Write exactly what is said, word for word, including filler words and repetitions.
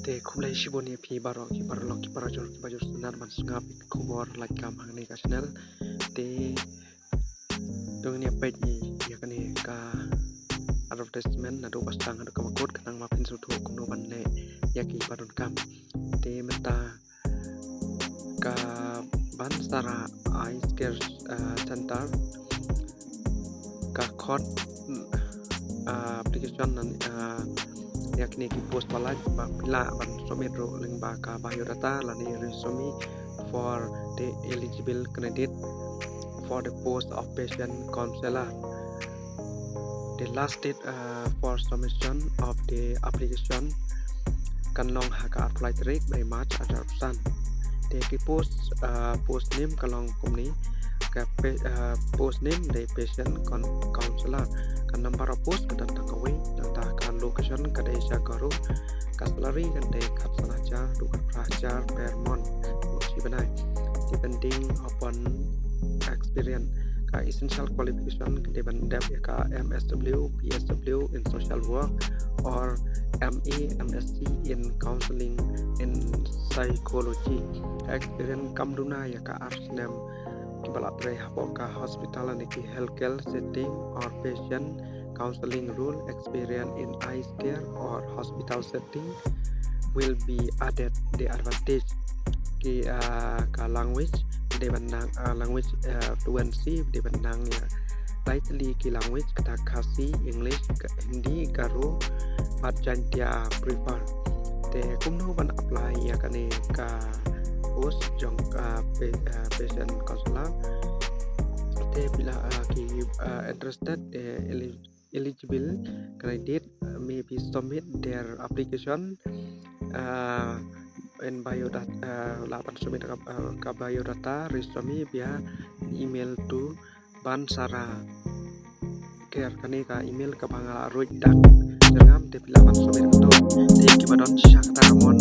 Te khublei shibun ïa phi baroh ki paralok ki parajor ki bajur sngewtynnat ban sngap ïa ki khubor lait kam hangne ka channel. Te to ngin ïa peit ïa kane ka advertisement naduh ba sdang haduh kaba kut khnang ba phin sngewthuh kumno ban leh ïa ki ba donkam. Te mynta ka Bansara Eye Care, ah, Center ka khot, mm, ah, application na, ah, ïa kine ki post ba lait ba phi lah ban submit ruh lyngba ka biodata lane resume for the eligible candidate for the post of patient counselor. The last date, uh, for submission of the application kan long ha ka arphew lai tarik bnai March arhajar arphew san. Te ki post, uh, post name ka long kumne, ka pa-, uh, post name dei patient con-, counselor. Ka number of post ka don tang kawei, nangta ka location ka dei sha Garo, ka salary kan dei khatsan hajar haduh khatphra hajar per month, shi bnai, depending upon experience. Ka essential qualification ka dei ban dep ïa ka M S W, B S W in social work or M A, M S C in counseling in psychology. Ka experience kam duna ïa ka ar snem kiba la trei hapoh ka hospital lane ki healthcare setting or patient counseling role. Experience in eye care or hospital setting will be added the advantage. Ki, ah, ka language dei ban nang, ah, language, ah, fluency dei ban nang ïa lai tylli ki language, kata Khasi, English, ka Hindi, Garo bad Jaintia prefer. Te kumno ban apply ïa kane ka post jong ka pa-, ah, patient counselor? Te phi lah, ah, ki, ah, interested, eh, eli-, eligible candidate, uh, may be submit their application, uh, and biodata, uh, lah ban submit ka, uh, ka biodata, resume via email to Bansara Care. Kane ka email kaba nga la ruh dak jyrngam, te phi lah ban submit kato. Te kiba don shisha kata ka mon,